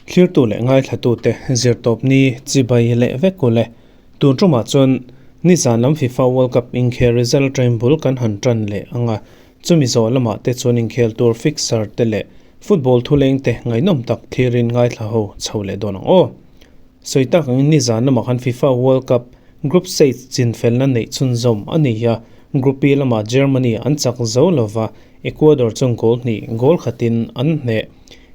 Thlirtu leh ngaithlatute zirtawpni chibai leh vek u le. Tun tumah chuan nizan lam FIFA World Cup inkhel result atangin bul kan han tan leh ang a, chumi zawh lamah te chuan inkhel tur fixer te leh football thuleng te ngaihnawm tak thlirin ngaithla ho chho leh dawn ang aw. Sawi tak angin nizan lamah khan FIFA World Cup Group Stage chinfelna neih chhunzawm a ni a, Group B lamah Germany an chak zo lova, Ecuador chuan goal hnih goal khatin an hneh.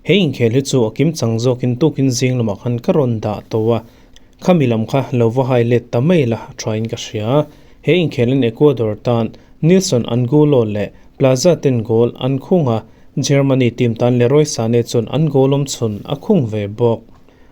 He inkhel hi chu a kim chang zawkin tukin zing lamah khan ka rawn dah tawh a, khami lam kha lo va hai let ta mai la thain ka hria. He inkhelin Ecuador tan Nilson Angulo leh Plaza ten goal an khung a, Germany team tan Leroy Sane chuan an goal awmchhun a khung ve bawk.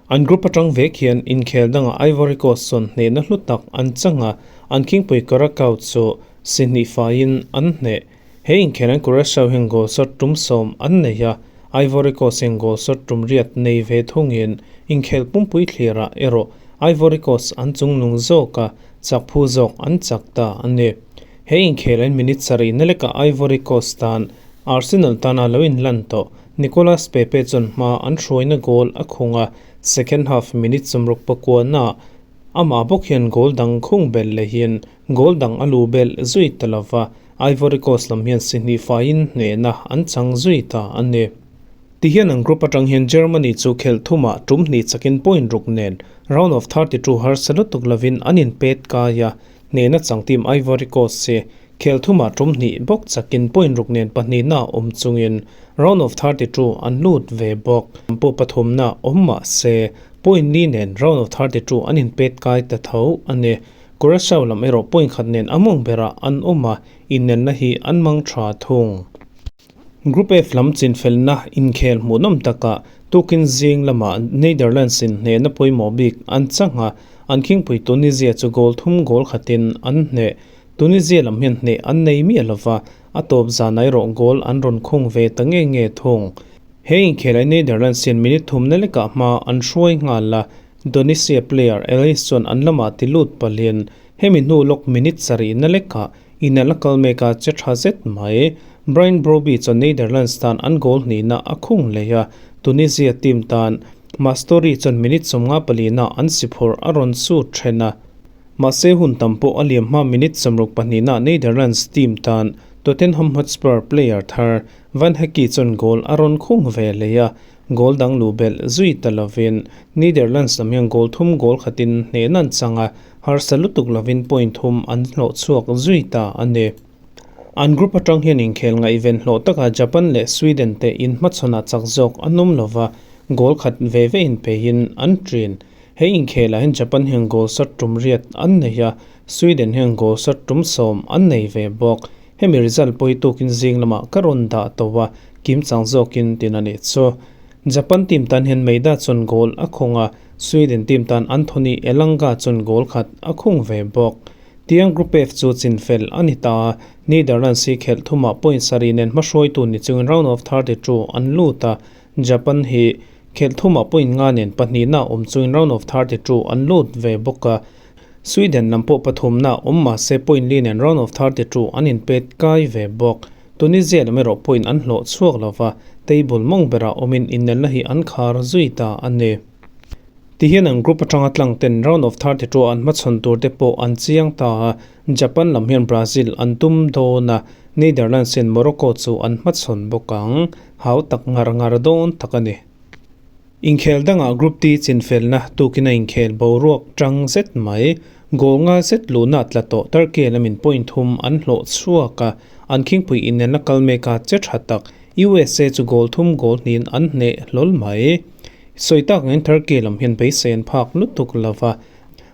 An group atang vek hian inkhel dangah Ivory Coast chuan hnehna hlu tak an chang a, an khingpui Curacao chu si hnih faiin an hneh. He inkhel an Curacao hian goal shot tum sawm an nei a, Ivory Coast hian goal shot tum riat nei ve thungin inkhel pumpui thlirah erawh Ivory Coast an chungnung zawk a, chak phu zawk an chak ta a ni. He inkhel an minute sarih na lekah Ivory Coast tan Arsenal tana lo inlan tawh Nicolas Pepe chuan hma an hruaina goal a khung a, second half minute sawmruk pakuana amah bawk hian goal dang khung belh lehin goal dang a lu belh zui ta lova, Ivory Coast lam hian si hnih faiin hnehna an chang zui ta a ni. Tihian an group atang hian Germany chu khelh thumah tum hnih chakin point ruk nen round of 32 harsa lutuk lovin an inpet kai a, hnehna chang team Ivory Coast hi Khel thumah tum hnih bawk chakin point ruk nen pahnihna awm chungin round of 32 an lut ve bawk. Pawh pathumna awm mah se point li nen round of 32 an inpet kai ta tho a ni. Curacao lam erawh point khat nen a mawng berah an awm a, innenna hi an mang tha thung. Group F lam chinfelna inkhel hmuhnawm takah tukin zing lamah Netherlands in hnehna pawimawh bik an chang a, an khingpui Tunisia chu goal thum goal khatin an hneh. Tunisia lam hian hneh an nei miah lova, a tawp zan erawh goal an rawn khung ve ta nge nge thung. He inkhelai Netherlands hian minute thumna lekah hma an hruai nghal a, Tunisia player Ellis chuan an lamah ti lut palhin hemi hnu lawk minute sarihna lekah inelna kal mek a che tha zet mai. Brian Brobbey chuan Netherlands tan an goal hnihna a khung leh a, Tunisia team tan Mastori chuan minute 54 an si phurh a rawn sut then a. Mahse hun tam pawh a liam hma minute 62 nah Netherlands team tan Tottenham Hotspur player thar Van Hecke chuan goal a rawn khung ve leh a, goal dang luh belh zui ta lovin Netherlands lam hian goal thum goal khatin hnehna an chang a, harsa lutuk lovin point thum an hlawh chhuak zui ta a ni. An group atang hian inkhel ngaihven hlawh takah Japan leh Sweden te inhmachhawnah chak zawk an awm lova, goal khat ve ve inpeihin an ṭin. He inkhelah hian Japan hian goal shot tum riat an nei a, Sweden hian goal shot tum sawm an nei ve bawk. Hemi result pawh hi tukin zing lamah ka rawn dah tawh a, kim chang zawkin tin a nih chu. Japan team tan hian Maeda chuan goal a khung a, Sweden team tan Anthony Elanga chuan goal khat a khung ve bawk. Tiang Group F chu chinfel a ni ta a, Netherlands hi khelh thumah point sarih nen hmahruaitu ni chungin round of 32 an lut a, Japan hi khelh thumah point nga nen pahnihna awm chungin round of 32 an lut ve bawk a, Sweden lam pawh pathumna awm mah se point li nen round of 32 an inpet kai ve bawk. Tunisia lam erawh point an hlawh chhuak lo va, table mawng berah awmin innelna hi an khar zui ta a ni. Tihian an group atanga tlang ten round of 32 an hmachhawn tur te pawh an chiang ta a, Japan lam hian Brazil an tum dawn a, Netherlands hian Morocco chu an hmachhawn bawk ang. Hau tak ngar ngar dawn tak a ni. Inkhel dangah Group D chinfelna tukin a inkhel boruak tang zet mai. Goal nga zet luhna tla tawh Turkey lamin point thum an hlawh chhuak a, an khingpui inelna kal mek a che tha tak USA chu goal thum goal hnihin an hneh hlawl mai. Sawi tak angin Turkey lam hian beisei an phak lutuk lova,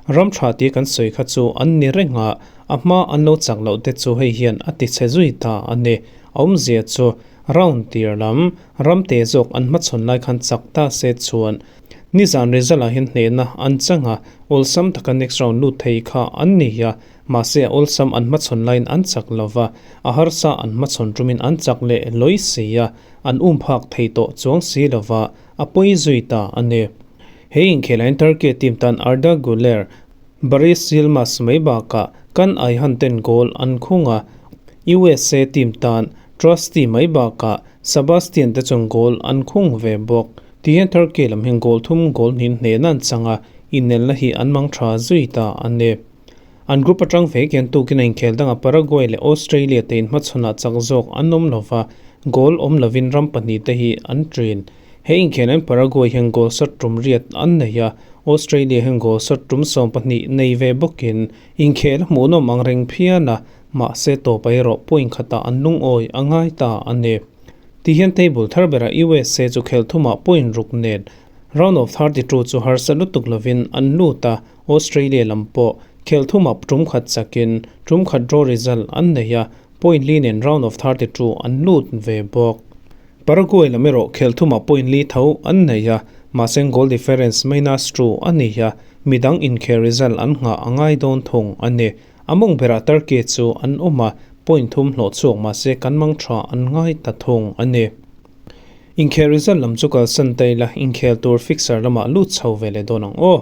ram tha tia kan sawi kha chu an ni reng a, a hma an lo chak loh te chu hei hian a ti chhe zui ta a ni. A awmzia chu Round tir lam ram te zawk an hmachhawn lai khan chak ta se chuan nizan result ah hian hnehna an chang a, awlsam taka next round lut thei kha an ni a, mahse a awlsam an hmachhawn laiin an chak lova, a harsa an hmachhawn tumin an chak leh lawi si a, an um phak thei tawh chuang si lova, a pawi zui ta a ni. He inkhel ah hian Turkey team tan Arda Guler, Baris Yilmaz mai bakah Kan Ayhan ten goal an khung a, USA team tan Trusty mai bakah Sebastian te chuan goal an khung ve bawk. Tihian Turkey lam hian goal thum goal hnin hnehna an chang a, inelna hi an mang tha zui ta a ni. An group atang ve hian tukin a inkhel dangah Paraguay leh Australia te inhmachhawnah chak zawk an awm lova, goal awm lovin ram pahnihte hi an ṭin. He inkhelhin Paraguay hian goal shot tum riat an nei a, Australia hian goal shot tum 12 nei ve bawkin inkhel a hmuhnawm ang reng phian a, mahse tawpa erawh point khatah an lungawi a ngai ta a ni. Tihian table thar berah USA chu khel thumah point ruk nen round of 32 chu harsa lutuk lovin an lut a, Australia lam pawh khel thumah tum khat chakin tum khat draw result an nei a, point li nen round of 32 an lut ve bawk. Paraguay lam erawh khel thumah point li tho an nei a, mahse goal difference minus 2 a ni a, midang inkhel result an nghah a ngai dawn thung a ni. A mawng berah Turkey chu an awm a, point thum hlawh chhuak mahse kan mang tha an ngai ta thung a ni. Inkhel result lam chu kalsan ta ila, inkhel tur fixture lamah lut chho ve leh dawn ang aw.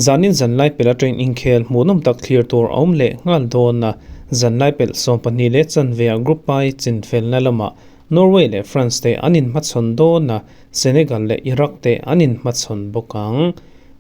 Zanin zanlai pelh atangin inkhel hmuhnawm tak thlir tur a awm leh nghal dawn a, zanlai pelh 12 leh chanveah Group I chinfelna lamah Norway leh France te an inhmachhawn dawn a, Senegal leh Iraq te an inhmachhawn bawk ang.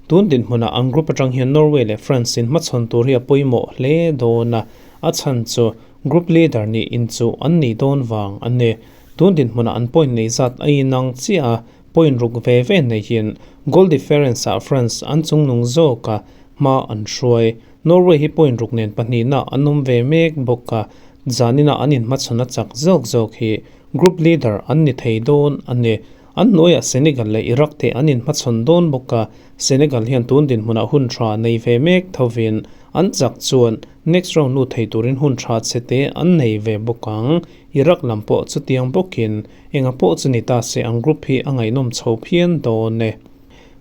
Tun dinhmunah an group atang hian Norway leh France inhmachhawn tur hi a pawimawh hle dawn a, a chhan chu group leader nih inchuh an nih dawn vang a ni. Tun dinhmunah an point nei zat a inang chiah a, point ruk ve ve neihin goal difference ah France an chungnung zawk a, hma an hruai. Norway hi point ruk nen pahnihna an awm ve mek bawk a, zaninah an inhmachhawn a chak zawk zawk hi group leader an ni thei dawn a ni. An hnuaiah Senegal leh Iraq te an inhmachhawn dawn bawk a, Senegal hian tun dinhmunah hun tha nei ve mek thovin an chak chuan next round lut thei turin hun tha chhe te an nei ve bawk ang. Iraq lam pawh chutiang bawkin enga pawh chu ni ta se an group hi a ngaihnawm chho phian dawn e.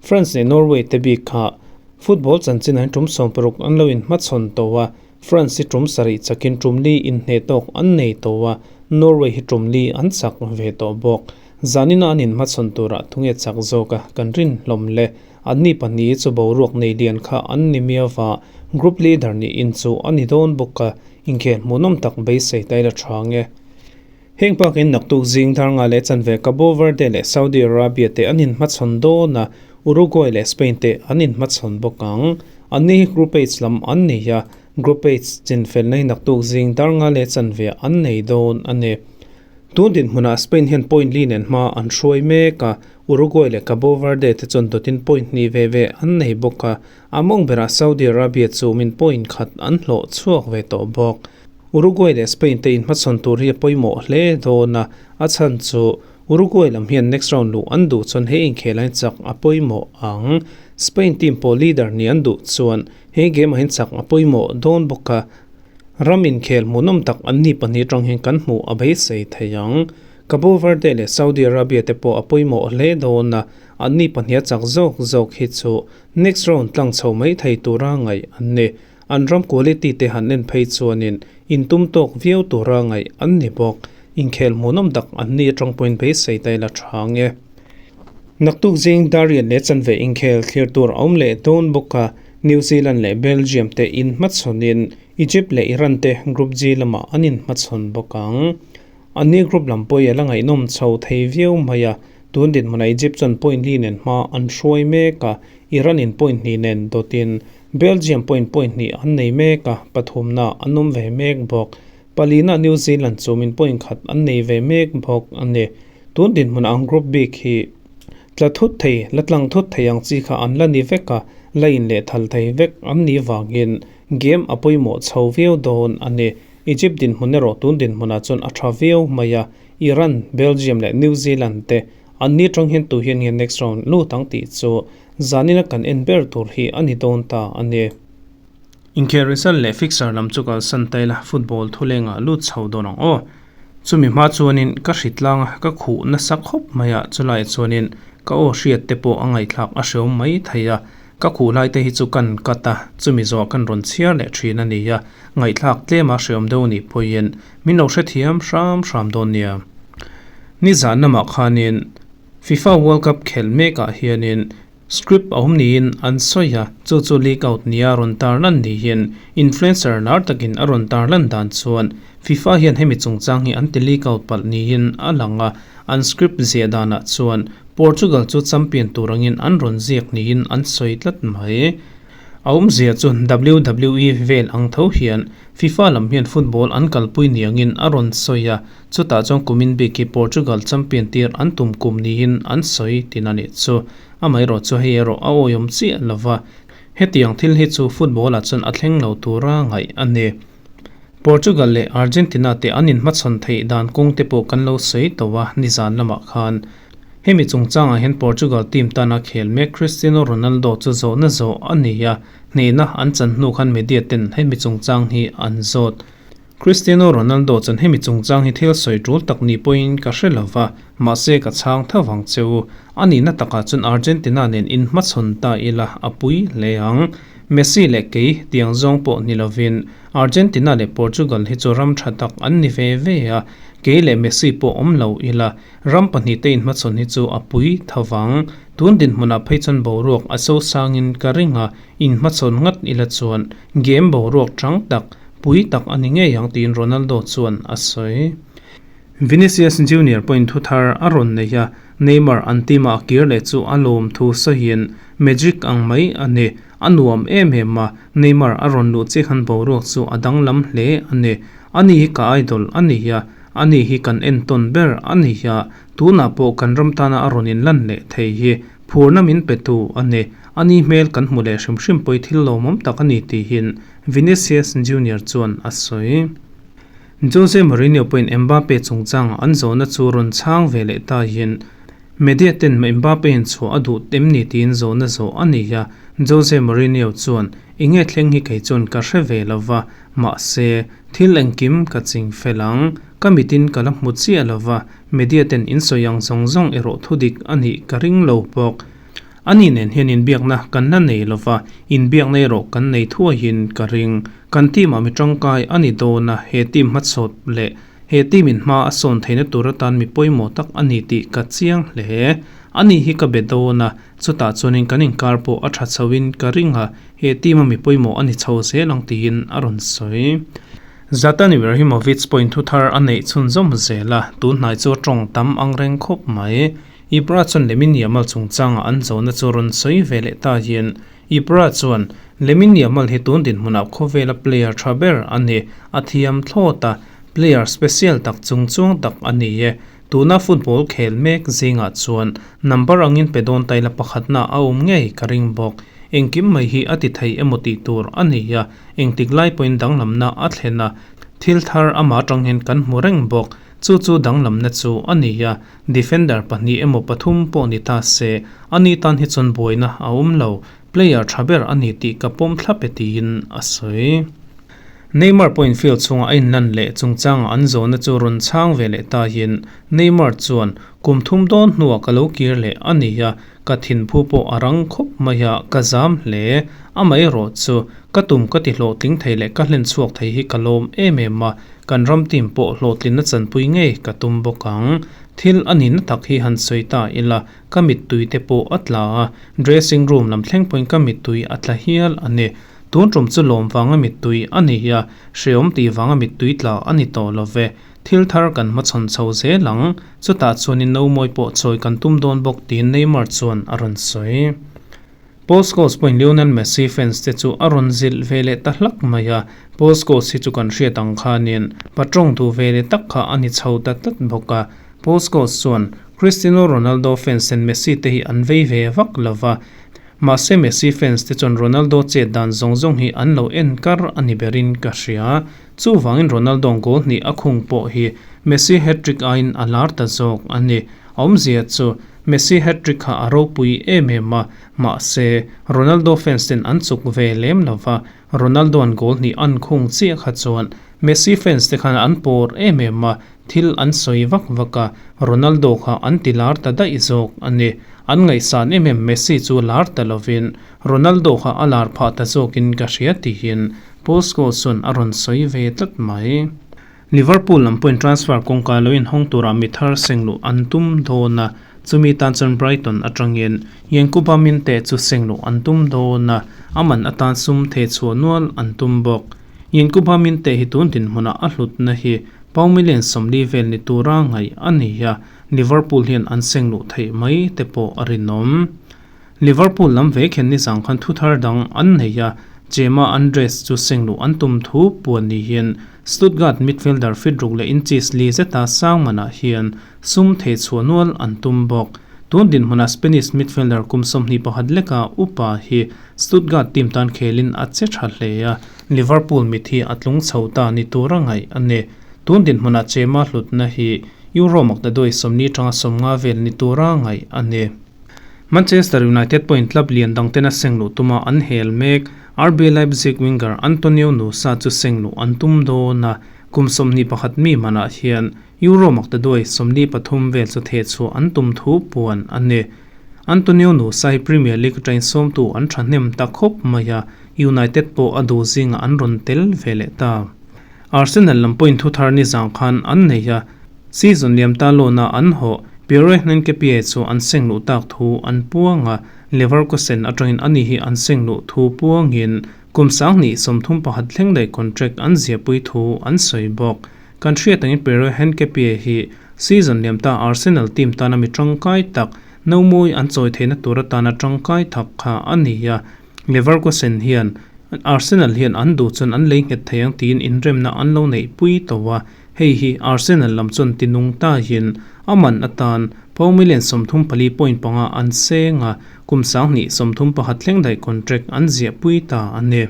France leh Norway te bik kha football chanchin an tum 60 an lo inhmachhawn tawh a, France hi tum sarih chakin tum li inhneh tawk an nei tawh a, Norway hi tum li an chak ve tawh bawk. Zanina an inhmachhawn turah tunge chak zawk a kan rin hlawm le. Anni pahnih chu boruak nei lian kha an ni miau va, group leader nih inchuh a ni dawn bawk a, inkhel hmuhnawm tak beisei ta ila tha nge. Heng pakin naktuk zing dar nga leh chanve Cabo Verde leh Saudi Arabia te an inhmachhawn dawn a, Uruguay leh Spain te an inhmachhawn bawk ang. Anni hi Group H lam an ni a, Group H chinfelna hi naktuk zing dar nga leh chanve an nei dawn a ni. Tun dinhmunah Spain hian point li nen hma an hruai mek a, Uruguay leh Cabo Verde te chuan dawtin point hnih ve ve an nei bawk a, a mawng berah Saudi Arabia chu min point khat an hlawh chhuak ve tawh bawk. Uruguay leh Spain te inhmachhawn tur hi a pawimawh hle dawn a, a chhan chu Uruguay lam hian next round luh an duh chuan he inkhel ain chak a pawimawh ang. Spain team pawh leader nih an duh chuan he game ah hian chak a pawimawh dawn bawk a, ram inkhel hmuhnawm tak an ni pahnih atang hian kan hmuh a beisei thei ang. Cabo Verde leh Saudi Arabia te pawh a pawimawh hle dawn a, an ni pahnih a chak zawk zawk hi chu next round tlang chho mai thei tura ngaih an ni. An ram quality te han en phei chuanin intum tawk viau tura ngaih an ni bawk. Inkhel hmuhnawm tak an ni atang pawhin beisei ta ila tha nge. Naktuk zing Darien leh chanve inkhel thlir tur a awm leh dawn bawk a, New Zealand leh Belgium te inhmachhawnin Egypt leh Iran te Group G lamah an inhmachhawn bawk ang. Anni group lam pawh hi a la ngaihnawm chho thei viau mai a, tun dinhmunah Egypt chuan point li nen hma an hruai mek a, Iran in point hnih nen dawtin Belgium pawhin point hnih an nei mek a, pathumna an awm ve mek bawk. Palina New Zealand chu min point khat an nei ve mek bawk a ni. Tun dinhmunah ang group bik hi tla thut thei, la tlang thut thei ang chi kha an la ni vek a, la in leh thal thei vek an nih vangin game a pawimawh chho viau dawn a ni. Egypt dinhmun erawh tun dinhmunah chuan a tha viau mai a, Iran, Belgium leh New Zealand te an ni atang hian tu hian nge next round lut ang tih chu zanina kan en ber tur hi a ni dawn ta a ni. Inkhel result leh fixture lam chu kalsan ta ila football thulengah lut chho dawn ang aw. Chumi hma chuanin ka hritlang a, ka khuh nasa khawp mai a, chulaiah chuanin ka aw hriat te pawh a ngaihthlak a hreawm mai thei a, Ka khuh lai te hi chu kan cut a, chumi zawh kan rawn chhiar leh thin a ni a, ngaihthlak tlema hreawm deuh nih pawhin min lo hrethiam hram hram dawn nia. Nizan lamah khanin FIFA World Cup khelh mekah hianin script a awm niin an sawi a, chu chu leak out nia rawn tar lan niin influencer lar takin a rawn tar lan dan chuan FIFA hian hemi chungchang hi an ti leak out palh niin a lang a, an script ziah danah chuan Portugal chu champion tur angin an rawn ziak niin an sawi tlat mai. A awmzia chu WWE vel ang tho hian FIFA lam hian football an kalpui ni angin a rawn sawi a, chutah chuan kumin bik hi Portugal champion tir an tum kum niin an sawi tin a nih chu. Amaherawh chu hei erawh a awihawm chiah lova, hetiang thil hi chu football ah chuan a thleng lo tura ngaih a ni. Portugal leh Argentina te an inhmachhawn theih dan kawng te pawh kan lo sawi tawh a nizan lamah khan. Hemi chungchangah hian Portugal team tana khel mek Cristiano Ronaldo chu zawhna zawh a ni a, hnehna an chan hnu khan media ten hemi chungchang hi an zawt. Cristiano Ronaldo chuan hemi chungchang hi thil sawi tul tak ni pawhin ka hre lo va, mahse ka chhang tho vang che u. A nihna takah chuan Argentina nen inhmachhawn ta ila a pui hle ang. Messi leh kei tiang zawng pawh ni lovin Argentina leh Portugal hi chu ram tha tak an ni ve ve a, kei leh Messi pawh awm lo ila ram pahnihte inhmachhawn hi chu a pui tho vang. Tun dinhmunah phei chuan boruak a so sangin ka ring a, inhmachhawn ngat ila chuan game boruak chang tak, pui tak a ni ngei ang tiin Ronaldo chuan a sawi. Vinicius Junior pawhin thu thar a rawn nei a, Neymar an team ah a kir leh chu a lawm thu sawiin magic ang mai a ni. A nuam em em a, Neymar a rawn luh chiah khan boruak chu a danglam hle a ni. Ani hi ka idol a ni a, ani hi kan entawn ber a ni a, tunah pawh kan ram tana a rawn inlan leh thei hi phurna min petu a ni. Ani hmel kan hmu leh hrim hrim pawhi thil lawmawm tak a ni tihin Vinicius Junior chuan a sawi. Jose Mourinho pawhin Mbappe chungchangah an zawhna chu rawn chhang ve leh tahin, Media ten Mbappe in chhuah a duh em ni tiin zawhna zawh a ni a, Jose Mourinho chuan, Enge thleng hi kei chuan ka hre ve lo va, mahse, thil engkim ka ching fel ang. Ka mitin ka la hmu chiah lo va, media ten in sawi ang zawng zawng erawh thudik a nih ka ring lo bawk. Ani nen hian inbiakna kan la nei lo va, inbiakna erawh kan nei thuaiin ka ring. Kan team ah mi tangkai a ni dawn a, he team hmachhawt leh he team in hma a sawn theihna tur atan mi pawimawh tak a ni tih ka chiang hle. Ani hi ka be dawn a, chutah chuanin kan inkar pawh a tha chhoin ka ring a, he team a mi pawimawh a ni chho zel ang tiin a rawn sawi. Zlatan Ibrahimovic pawhin thuthar a neih chhunzawm zel a, tun hnai chu a tawng tam angreng khawp mai. Ibra chuan Lemini Yamal chungchangah an zawhna chu rawn sawi ve leh ta hian Ibra chuan, Lemini Yamal hi tun dinhmunah khawvela player tha ber a ni, a thiam thlawt a, player special tak chungchuang tak a ni e. Tuna football khel mek zingah chuan number angin pe dawn taila pakhatna a awm ngei ka ring bawk. Engkim mai hi a ti thei emaw tih tur a ni a, engtik lai pawhin danglamna a thlen a, thil thar amah atang hian kan hmu reng bawk. Chu chu danglamna chu a ni a, Defender pahnih emaw pathum pawh ni ta se, ani tan hi chuan buaina a awm lo, player tha ber a ni tih ka pawm thlap e tiin a sawi. Neymar pawhin field chhunga a inlan leh chungchanga an zawhna chu rawn chhang ve leh tahin Neymar chuan, Kum thum dawn hnuah ka lo kir leh a ni a, ka thinphu pawh a rang khawp mai a, ka zam hle. Amaherawh chu, ka tum ka ti hlawhtling thei leh ka hlen chhuak thei hi ka lawm em em a, Kan ram team pawh hlawhtlinna chanpui ngei ka tum bawk ang. Thil a nihna tak hi han sawi ta ila, ka mittui te pawh a tla a, dressing room lam thleng pawhin ka mittui a tla hial a ni. Tun tum chu lawm vanga mittui a ni a, hreawm tih vanga mittui tla a ni tawh lo ve. Thil thar kan hmachhawn chho zel ang, chutah chuanin nomawi pawh chawi kan tum dawn bawk tiin Neymar chuan a rawn sawi. Paul Scholes pawhin Lionel Messi fans te chu a rawn zilh ve leh ta hlak mai a, Paul Scholes hi chu kan hriat ang khanin patrawng duh ve leh tak kha a ni chho ta tlat bawk a. Paul Scholes chuan Cristiano Ronaldo fans ten Messi te hi an vei ve vak lo va, mahse Messi fans te chuan Ronaldo chet dan zawng zawng hi an lo en kar a ni berin ka hria. Chuvangin Ronaldo goal hnih a khung pawh hi Messi hat-trick aiin a lar ta zawk a ni. A awmzia chu Messi hat-trick kha a ropui em em a, mahse Ronaldo fans ten an chuk ve lem lo va, Ronaldo-a'n goal hnih an khung chiah kha chuan Messi fans te khan an pawr em em a, thil an sawi vak vak a, Ronaldo kha an ti lar ta daih zawk a ni. An ngaihsan em em Messi chu lar ta lovin Ronaldo kha a lar phah ta zawkin ka hria tihin Paul Scholes chuan a rawn sawi ve tlat mai. Liverpool lam pawhin transfer kawngka lo inhawng tura mi thar seng luh an tum dawn a, chumi tan chuan Brighton atangin Yankuba Minteh chu seng luh an tum dawn a, a man atan sum thei chhuah nual an tum bawk. Yankuba Minteh hi tun dinhmunah a hlutna hi Pound million 40 vel ni tura ngaih a ni a, Liverpool hian an seng luh theih mai te pawh a rinawm. Liverpool lam ve khen nizang khan thuthar dang an nei a, Chema Andres chu seng luh an tum thu puan ni hian Stuttgart midfielder fit ruk leh inches li zeta sang manah hian sum thei chhuah nual an tum bawk. Tun dinhmunah Spanish midfielder kum 21 leka upa hi Stuttgart team tan khelin a che tha hle a, Liverpool mit hi a tlung chho ta ni tura ngaih a ni. Tun dinhmunah Chema hlutna hi Euro maktaduai 40 atanga 50 vel ni tura ngaih a ni. Manchester United pawhin club lian dang tena seng luh tuma an hel mek. RB Leipzig winger Antonio Nusa chu seng luh an tum dawn a, kum 21 mi manah hian Euro maktaduai 43 vel chu theh chhuah an tum thu puan a ni. Antonio Nusa hi Premier League atangin sawmtu an thahnem ta khawp mai a, United pawh a duh zingah an rawn tel ve leh ta. Arsenal lam pawhin thuthar ni zang khan an nei a, season liam ta lawna an hawh Pierre Hincapié chu an seng luh tak thu an puang a, Leverkusen atangin ani hi an seng luh thu puangin kum 2031 thleng daih contract an ziahpui thu an sawi bawk. Kan hriat angin Pierre Hincapié hi season liam ta Arsenal team tana mi tangkai tak, no mawi an chawi theihna tur atana tangkai thak kha a ni a, Leverkusen hian Arsenal hian an duh chuan an lei nghet thei ang tiin inremna an lo neih pui tawh a, hei hi Arsenal lam chuan ti nung ta hian a man atan pound million 34.5 an seng a, kum 2031 thleng daih contract an ziah pui ta a ni.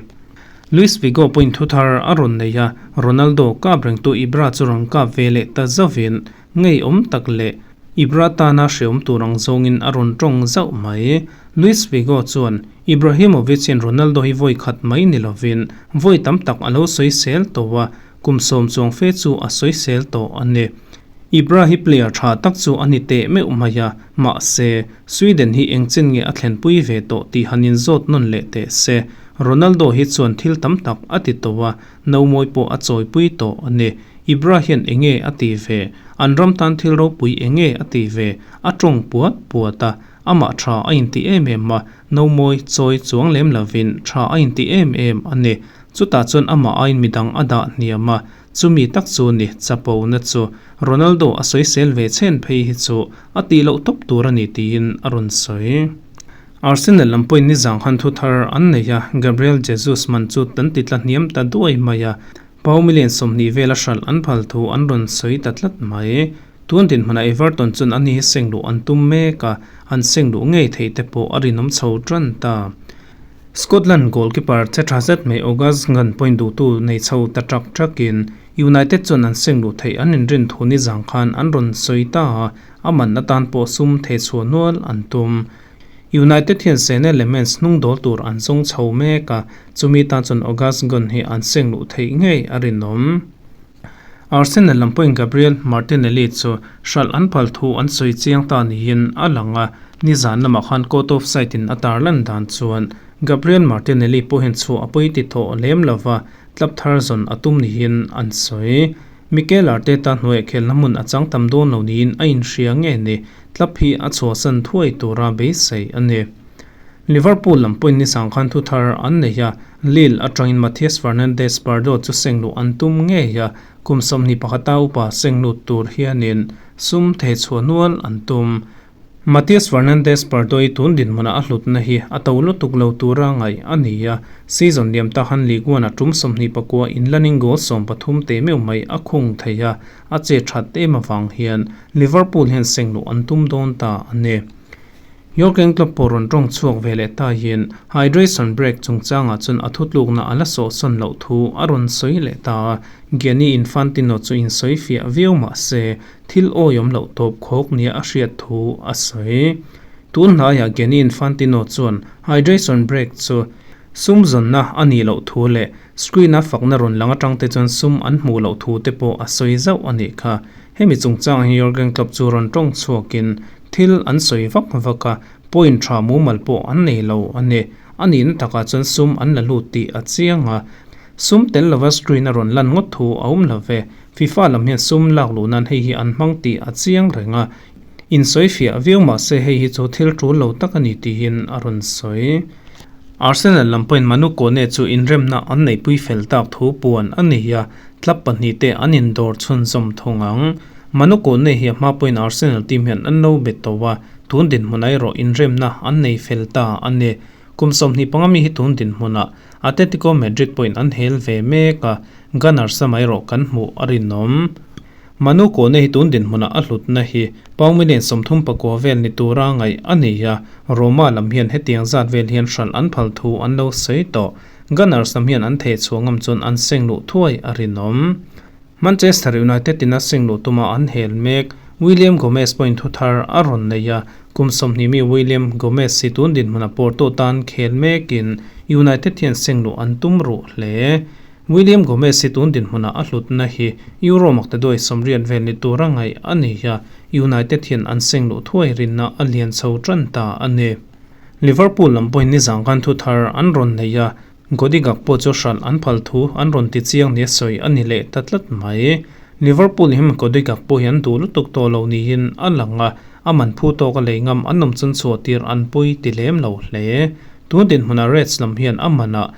Luis Figo pawhin thuthar a rawn nei a, Ronaldo kap rengtu Ibra chu rawn kap ve leh ta zauhin ngeiawm tak leh Ibra tana hreawm tur ang zawngin a rawn tawng zauh mai. Luis Figo chuan Ibrahimovic hian Ronaldo hi vawi khat mai ni lovin vawi tam tak a lo sawi sel tawh a, kum 10 chuang fe chu a sawi sel tawh a ni. Ibra hi player tha tak chu a ni teh meuh mai a, mahse, Sweden hi engchen nge a thlenpui ve tawh tih han inzawt nawn leh teh se. Ronaldo hi chuan thil tam tak a ti tawh a, no mawi pawh a chawipui tawh a ni. Ibra hian enge a ti ve? An ram tan thil ropui enge a ti ve? A tawng puat puat a, amah tha a inti em em a, no mawi chawi chuang lem lovin tha a inti em em a ni. Chutah chuan amah aiin midang a dah hniam a, chumi tak chu ni chapo na chu Ronaldo a sawisel ve chhen phei hi chu a tih loh tawp tur a ni tiin a rawn sawi. Arsenal lam pawhin nizang han thu thar an nei a, Gabriel Jesus man chu an ti tla hniam ta duai mai a, pound million 20 vel a hralh an phal thu an rawn sawi ta tlat mai. Tun dinhmunah Everton chuan ani hi seng luh an tum mek a, an seng luh ngei theih te pawh a rinawm chho tan ta. Scotland goalkeeper che tha zet mai August Ngan pawhin duhtu nei chho ta tak takin United chuan an seng luh theih an inrin thu nizang khan an rawn sawi ta a, a man atan pawh sum thei chhuah nual an tum. United hian Senne Lammens hnung dawl tur an zawng chho mek a, chumi tan chuan August Gunn hi an seng luh theih ngei a rinawm. Arsenal lam pawhin Gabriel Martinelli chu hralh an phal thu an sawi chiang ta niin a lang a, nizan lamah khan court of side in a tarlan dan chuan Gabriel Martinelli pawhin chhuah a pawi ti thawh lem lova, club thar zawn a tum niin an sawi. Mikel Arteta hnuaiah khelna hmun a chang tam dawn lo niin a inhria nge ni, club hi a chhuahsan thuai tura beisei a ni. Liverpool lam pawhin nisang khan thu thar an nei a, Lille atangin Matheus Fernandes Pardo chu seng luh an tum ngei a, kum 21 upa seng lut tur hianin sum thei chhuah nual an tum. Matheus Fernandes Pardo hi tun dinhmunah a hlutna hi a to lutuk lo tura ngaih a ni a, season liam ta han Ligue 1 a tum 29 inlanin goal 13 teh meuh mai a khung thei a, a che that em avang hian Liverpool hian seng luh an tum dawn ta a ni. Jurgen Klopp pawh rawn tawng chhuak ve leh ta hian hydration break chungchangah chuan a thutlukna a la sawhsawn loh thu a rawn sawi leh ta a, Gianni Infantino chu insawi fiah viau mah se thil awiawm loh tawp khawk nia a hriat thu a sawi. Tun hnaiah Gianni Infantino chuan hydration break chu sum zawnna a nih loh thu leh screen-a fakna rawn lang atang te chuan sum an hmuh loh thu te pawh a sawi zauh a nih kha. Hemi chungchangah hian Jurgen Klopp chu rawn tawng chhuakin thil an sawi vak vak a, point tha mumal pawh an nei lo a ni. A nihna takah chuan sum an la lut tih a chiang a, sum tel lova screen a rawn lan ngawt thu a awm lo ve. FIFA lam hian sum lak luh nan hei hi an hmang tih a chiang reng a, insawi fiah viau mah se hei hi chu thil tul lo tak a ni tiin a rawn sawi. Arsenal lam pawhin Manu Kone chu inremna an neihpui fel tak thu puan a ni a. Club pahnihte an indawr chhunzawm thung ang. Manu Kone hi a hma pawhin Arsenal team hian an lo bet tawh a, tun dinhmun erawh inremna an nei fel ta a ni. Kum 25 mi hi tun dinhmunah Atletico Madrid pawhin an hel ve mek a, Gunners lamah erawh kan hmuh a rinawm. Manu Kone hi tun dinhmunah a hlutna hi pound million 39 vel ni tura ngaih a ni a, Roma lam hian hetiang zat vel hian hralh an phal thu an lo sawi tawh. Gunners lam hian an theh chhuah ngam chuan an seng luh thuai a rinawm. Manchester United in a seng luh tuma an hel mek. William Gomez pawhin thu thar a rawn nei a, kum 20 mi William Gomez hi tun dinhmuna Porto tan khel mekin United hian seng luh an tum ruh hle. William Gomez hi tun dinhmuna a hlutna hi Euro maktaduai 80 vel ni tura ngaih a ni a, United hian an seng luh thuai rinna a lian chho tan ta a ni. Liverpool lam pawhin nizan khan thu thar an rawn nei a, Cody Gakpo chu hralh an phal thu an rawn ti chiang nia sawi a ni leh ta tlat mai. Liverpool hi Cody Gakpo hi an duh lutuk tawh lo niin a lang a, a man phu tawk a lei ngam an awm chuan chhuah tir an pui ti lem lo hle. Tun dinhmunah Reds lam hian a manah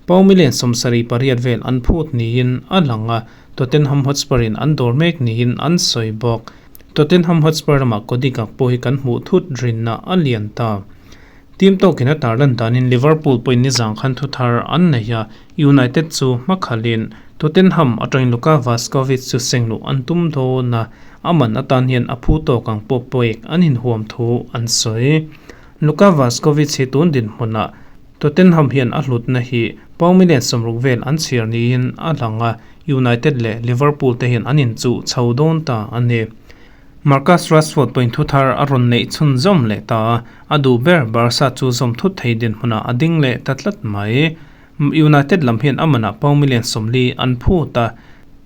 pound million 78 vel an phut niin a lang a, Tottenham Hotspur in an dawr mek niin an sawi bawk. Tottenham Hotspur lamah Cody Gakpo hi kan hmuh thut rinna a lian ta. Team tawkin a tarlan danin Liverpool pawhin nizan khan thu thar an nei a, United chu hmakhalin Tottenham atangin Luka Vaskovic chu seng luh an tum dawn a, a man atan hian a phu tawk ang pawh pek an inhuam thu an sawi. Luka Vaskovic hi tun dinhmunah Tottenham hian a hlutna hi pound million 60 vel an chhiar niin a lang a, United leh Liverpool te hian an inchuh chho dawn ta a ni. Marcus Rashford pawhin thu thar a rawn neih chhunzawm leh ta a, a duh ber Barca chu zawm thut thei dinhmunah a ding leh ta tlat mai. United lam hian a manah pound million 40 an phut a,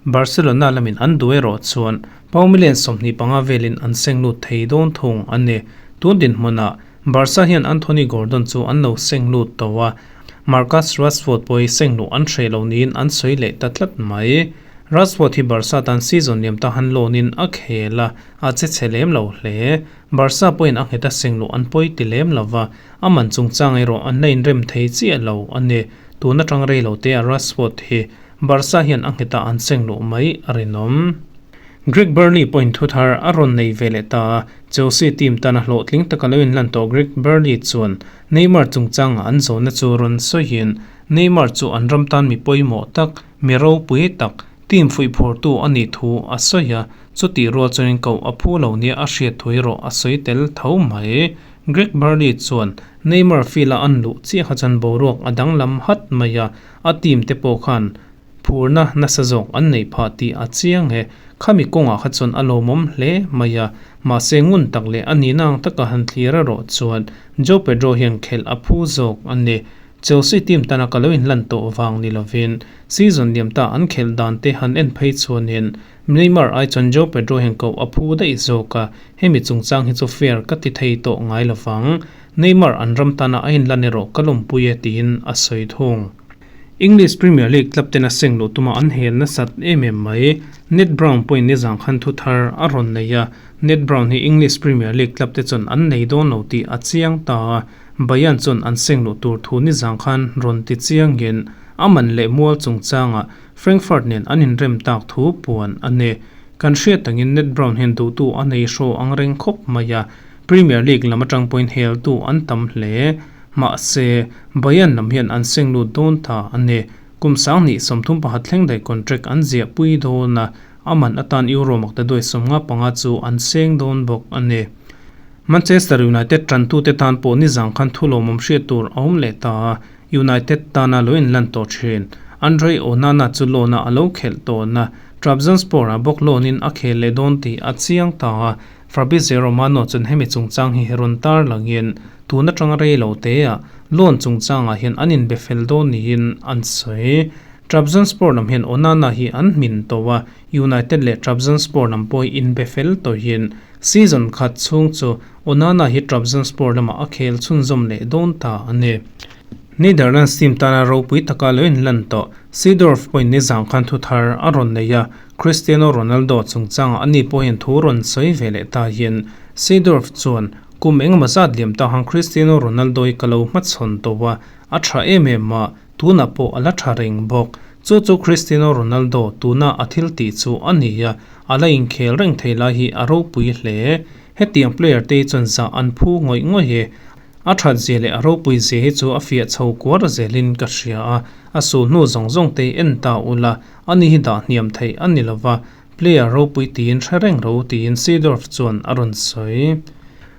Barcelona lamin an duh erawh chuan pound million 25 velin an seng lut thei dawn thung a ni. Tun dinhmunah Barca hian Anthony Gordon chu an lo seng lut tawh a, Marcus Rashford pawh hi seng luh an hreh lo niin an sawi leh ta tlat mai. Rashford hi Barca tan season liam ta han loan-in a khel a, a che chhe lem lo hle. Barca pawhin a nghet a seng luh an pawi ti lem lo va, a man chungchang erawh an la inrem thei chiah lo a ni. Tun atang rei lo te a Rashford hi Barca hian a nghet a an seng luh mai a rinawm. Greg Burley pawhin thu thar a rawn nei ve leh ta a, Chelsea team tana hlawhtling taka lo inlan tawh Greg Burley chuan Neymar chungchanga an zawhna chu rawn sawiin Neymar chu an ram tan mi pawimawh tak, mi ropui tak, team fuihphurtu a nih thu a sawi a, chutih rual chuanin koh a phu lo nia a hriat thu erawh a sawi tel tho mai. Greg Burley chuan Neymar field-a an luh chiah kha chuan boruak a danglam hat mai a, a team te pawh khan phurna nasa zawk an neih phah tih a chiang e. Khami kawngah kha chuan a lawmawm hle mai a, mahse ngun tak leh a nihna ang taka han thlir erawh chuan Joe Pedro hian khelh a phu zawk a ni. Chelsea team tana ka lo inhlan tawh vang ni lovin season liam ta an khelh dan te han en phei chuanin Neymar ai chuan Joe Pedro hian koh a phu daih zawk a, hemi chungchang hi chu fair ka ti thei tawh ngai lovang. Neymar an ram tana a inlan erawh ka lawmpui e tiin a sawi thung. English Premier League club ten a seng luh tuma an hel nasat em em mai. Ned Brown pawhin nizan khan thu thar a rawn nei a, Ned Brown hi English Premier League club te chuan an nei dawn lo tih a chiang ta a, Bayern chuan an seng luh tur thu nizan khan rawn ti chiangin a man leh mual chungchangah Frankfurt nen an inrem tak thu puan a ni. Kan hriat tangin Ned Brown hian duhtu a nei hraw ang reng khawp mai a, Premier League lam atang pawhin heltu an tam hle. Mahse, Bayern lam hian an seng lut dawn ta a ni. Kum 2031 thleng daih contract an ziah pui dawn a, a man atan Euro maktaduai 55 chu an seng dawn bawk a ni. Manchester United tantute tan pawh nizang khan thu lawmawm hriat tur a awm leh ta a, United tana lo inlan tawh thin. Andre Onana chu loan-a a lo khelh tawhna Trabzonspor-ah bawk loan-in a khel leh dawn tih a chiang ta a, Fabrizio Romano chuan hemi chungchang hi rawn tar langin tun atanga rei lo teah loan chungchangah hian an inbe fel dawn niin an sawi. Trabzonspor lam hian Onana hi an hmin tawh a, United leh Trabzonspor lam pawh hi inbe fel tawhin season khat chhung chu Onana hi Trabzonspor lamah a khel chhunzawm leh dawn ta a ni. Netherlands team tana ropui taka lo inlan tawh Seedorf pawhin nizang khan thu thar a rawn nei a, Cristiano Ronaldo chungchangah ani pawh hian thu rawn sawi ve leh ta hian Seedorf chuan kum engemaw zat liam ta han Cristiano Ronaldo hi ka lo hmachhawn tawh a, a tha em em a, tunah pawh a la tha reng bawk. Chu chu Cristiano Ronaldo tuna a thil tih chu a ni a, a la inkhel reng thei lai hi a ropui hle. Hetiang player te hi chuan zah an phu ngawih ngawih e. A that zia leh a ropui zia hi chu a fiah chho kuar zelin ka hria a, a sul hnu zawng zawng te hi en ta ula, ani hi dah hniam theih a ni lova, player ropui tiin hre reng ro tiin Seedorf chuan a rawn sawi.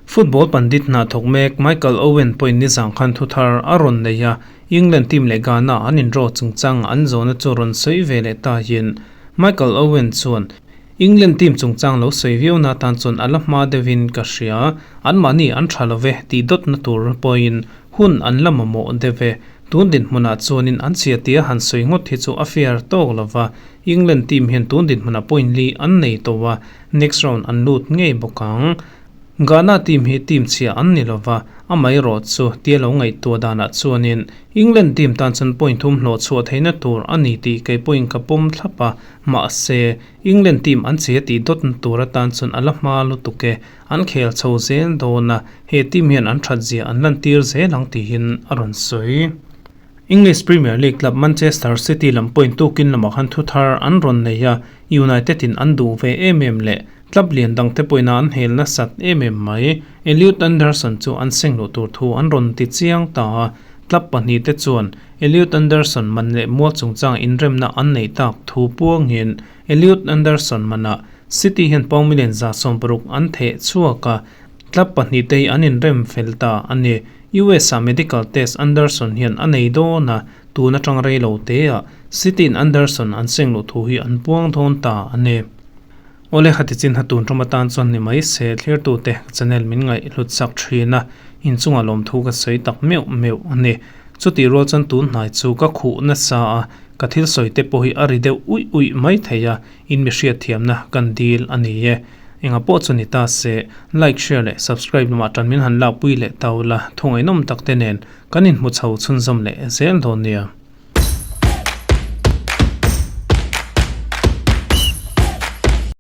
Football pandit hna thawk mek Michael Owen pawhin nizang khan thuthar a rawn nei a, England team leh Ghana an indraw chungchang an zawhna chu rawn sawi ve leh ta hian Michael Owen chuan England team chungchang lo sawi viau na tan chuan a la hma deuhin ka hria, anmahni an tha lo ve tih dawtna tur pawhin hun an la mamawh deuh e. Tun dinhmunah chuanin an chhia tia han sawi ngawt hi chu a fair tawk lo va, England team hian tun dinhmunah point li an nei tawh a, next round an lut ngei bawk ang. Ghana team hi team chhia an ni lova, amaherawh chu tia lo ngaihtuah danah chuanin England team tan chuan point thum hlawh chhuah theihna tur a ni tih kei pawhin ka pawm thlap a, mahse England team an chhia tih dawtna tur atan chuan a la hma lutuk e, an khel chho zel dawn a, he team hian an that zia an lantir zel ang tihin a rawn sawi. English Premier League club Manchester City lam point tukin lamah khan thu thar an rawn nei a, United in an duh ve em em leh club lian dangte pawhin an hel nasat em em mai. Elliot Anderson chu an seng luh tur thu an rawn ti chiang ta a, club pahnihte chuan Elliot Anderson man leh mual chungchang inremna an neih tak thu puangin Elliot Anderson manah City hian pound million 160 an theh chhuak a, club pahnihte hi an inrem fel ta a ni. US-ah medical test Anderson hian a nei dawn a, tun atang rei lo teah City-in Anderson an seng luh thu hi an puang dawn ta a ni. Awle khati chin ha tun tum atan chuan ni mai se thlirtute ka channel min ngaih hlut sak thin a, inchungah lawmthu ka sawi tak meuh meuh a ni. Chutih rual chuan tun hnai chu ka khuh nasa a, ka thil sawi te pawh hi a ri deuh uih uih mai thei a, in mi hriatthiamna kan dil a ni e. Enga pawh chu ni ta se, like, share leh subscribe lamah tan min han lakpui leh ta ula, thungainawm tak te nen kan inhmu chho chhunzawm leh zel dawn nia.